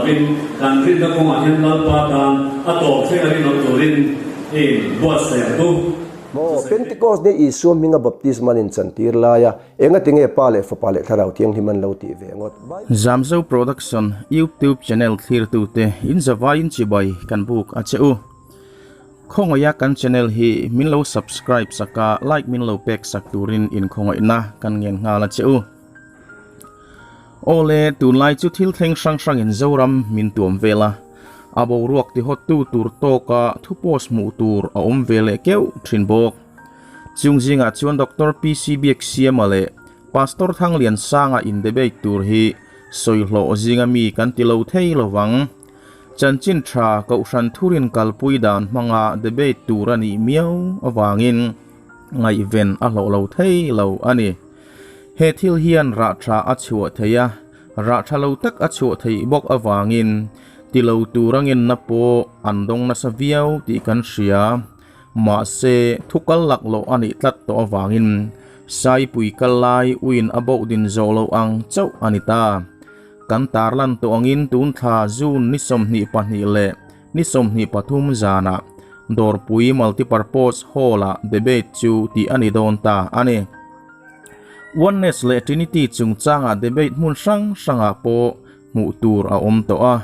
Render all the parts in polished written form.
lovin kan rinna kawngah hian Lalpa tan a tawp thleng a rinawm turin i inbuatsaih ang u. Maw, Pentecost ni Isua hminga baptisma an inchantir laia engatinge Pa leh Fapa leh Thlarau Thianghlim an lo tih ve ngawt? Bible. Zamzo Production YouTube channel thlirtute in zavaiin chibai kan buk a che u. Khawngaih a kan channel hi min lo subscribe sak a, like min lo pek sak turin in khawngaihna kan ngen nghal a che u. Awle, tunlai chu thil thleng hrang hrangin Zoram min tuam vel a, a boruak ti hawt tu tur tawka thu post hmuh tur a awm ve leh keuh thin bawk. Chung zingah chuan Doctor PC Biaksiama leh Pastor Thangliansanga in debate tur hi sawi hlawh zinga mi kan ti lo thei lovang. Chanchin tha Kohhran thurin kalpui dan hmanga debate tur a nih miau avangin ngaihven a hlawh lo thei lo a ni. He thil hian rah tha a chhuah thei a, rah tha lo tak a chhuah theih bawk avangin ti lo tur a ngenna pawh an dawng nasa viau tih kan hria. Mahse, thu kal laklawh a nih tlat tawh avangin Saipui kal lai uiin a boh din zawh loh ang chauh a ni ta. Kan tarlan tawh angin tun thla June ni 22 leh ni 23 zanah Dawrpui Multipurpose Hall-ah debate chu tih a ni dawn ta a ni. Oneness leh Trinity chungchangah debate hmun hrang hrangah pawh hmuh tur a awm tawh a,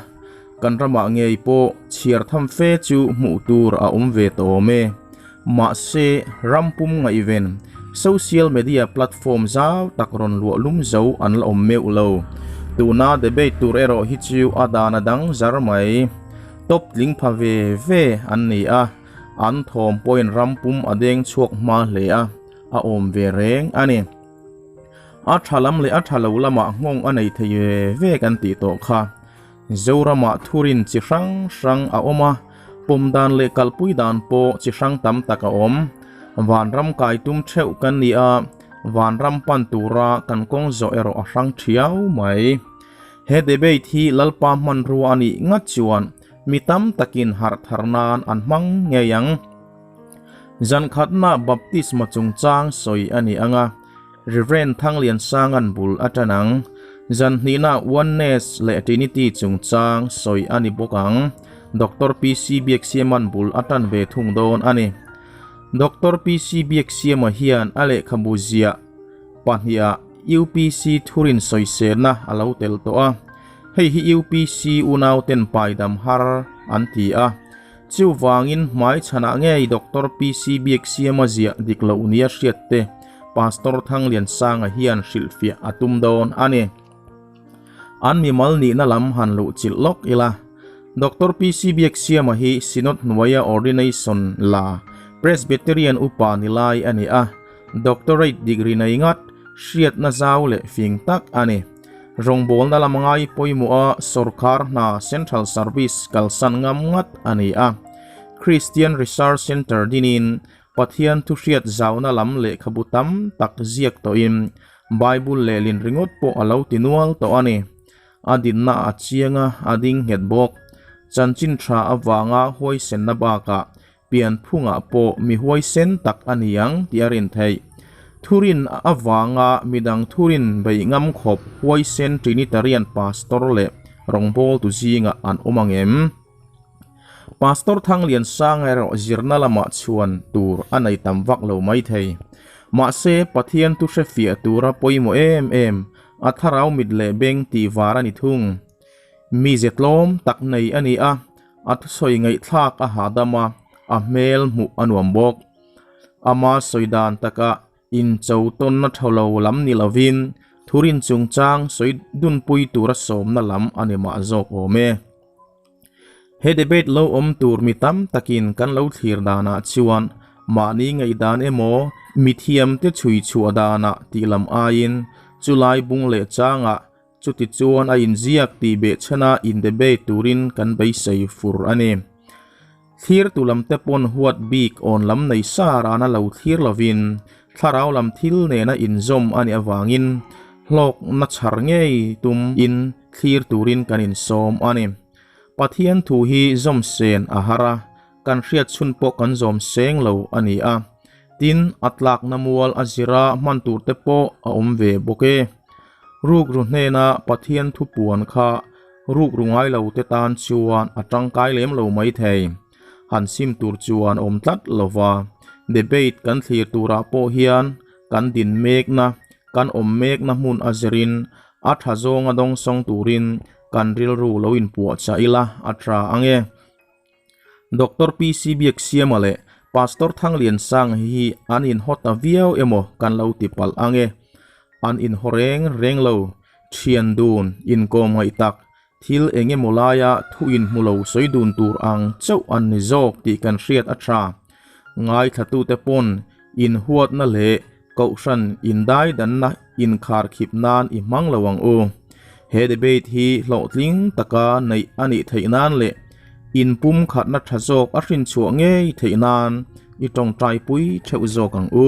kan ramah ngei pawh chhiar tham fe chu hmuh tur a awm ve tawh awm e. Mahse, ram pum ngaihven social media platform zau tak rawn luah lum zo an la awm meuh lo. Tuna debate tur erawh hi chu a dan a dang zar mai. Top tling pha ve ve an ni a, an thawm pawhin ram pum a deng chhuak hma hle a, a awm ve reng a ni. A tha lam leh a tha lo lamah nghawng a nei thei ve ve kan tih tawh kha. Zoramah thurin chi hrang hrang a awm a, pawm dan leh kalpui dan pawh chi hrang tam tak a awm. Vanram kai tum theuh kan ni a, vanram pan tura kan kawng zawh erawh a hrang thiau mai. He debate hi Lalpa hmanrua a nih ngat chuan mi tam takin harh thar nan an hmang ngei ang. Zan khatna baptisma chungchang sawi a ni ang a, Rev. Thangliansanga'n bul a tan ang. Zan hnihna Oneness leh Trinity chungchang sawi a ni bawk ang. Doctor PC Biaksiama'n bul a tan ve thung dawn a ni. Doctor PC Biaksiama hian a lehkhabu ziah pahniha UPC thurin sawiselna a lo tel tawh a. Hei hi UPC unauten paidam har an ti a. Chuvangin hmaichhanah ngei Doctor PC Biaksiama ziah dik loh nia hriat te Pastor Thangliansanga hian hrilhfiah a tum dawn a ni. An mimal nihna lam han luh chilh lawk ila. Doctor PC Biaksiama hi Synod hnuaia ordination la Presbyterian upa ni lai a ni a, Doctorate degree nei ngat, hriatna zau leh fing tak a ni. Rawngbawlna lam ngai pawimawh a sawrkar hna Central Service kalsan ngam ngat a ni a. Christian Research Centre dinin Pathian thuhriat zauna lam lehkhabu tam tak ziak tawhin Bible lehlin ringawt pawh a lo ti nual tawh a ni. A dinna a chiang a, a ding nghet bawk. Chanchin tha avanga huaisenna bakah Pianphungah pawh mi huaisen tak a ni ang tih a rin theih. Thurin avanga midang thurin beih ngam khawp huaisen Trinitarian Pastor leh rawngbawltu zingah an awm ang em? Pastor Thangliansanga erawh zirna lamah chhuan tur a nei tam vak lo mai thei. Mahse, Pathian thu hrefiah tura pawimawh em em a thlarau mit leh beng tih var a ni thung. Mize tlawm tak nei a ni a, a thusawi ngaihthlak a hahdam a, a hmel hmuh a nuam bawk. Ama sawi dan takah incho tawnna tha lo lam ni lovin thurin chungchang sawi dunpui tura sawmna lam a ni mah zawk awm e. He debate lo awm tur mi tam takin kan lo thlir danah chuan mahni ngaihdan emaw mithiamte chhui chhuah danah tih lam aiin chulai bung leh changah Chutichuan a inziak tih behchhana in-debate turin kan beisei fur a ni. Thlirtu lamte pawn huat bik awn lam nei sa rana lo thlir lovin thlarau lam thil nena inzawm a nih avangin hlawkna chhar ngei tum in thlir turin kan insawm a ni. Pathian thu hi zawm sen a har a, kan hriat chhun pawh kan zawm seng lo a ni a. Tin, a tlakna mual a zira hman tur te pawh a awm ve bawk e. Rukru hnena Pathian thu puan kha Rukru ngai lo te tan chuan a tangkai lem lo mai thei. Han sim tur chuan awm tlat lo va, debate kan thlir turah pawh hian kan din mekna, kan awm mekna hmun a zirin a tha zawnga dawngsawng turin kan rilru lo inpuahchah ila a tha ang e. Doctor PC Biaksiama leh Pastor Thangliansanga hi an inhaw ta viau emaw kan lo ti palh ang e. An inhaw reng reng lo, thian dun, inkawm ngaih tak, thil eng emaw laia thu inhmu lo sawi dun tur ang chauh an ni zawk tih kan hriat a tha. Ngaithlatute pawn inhuatna leh Kohhran indaidanna inkharkhip nan i hmang lo ang u. He debate hi hlawhtling taka neih a nih theih nan leh inpumkhatna tha zawk a hrinchhuah ngei theih nan i tawngtaipui theuh zawk ang u.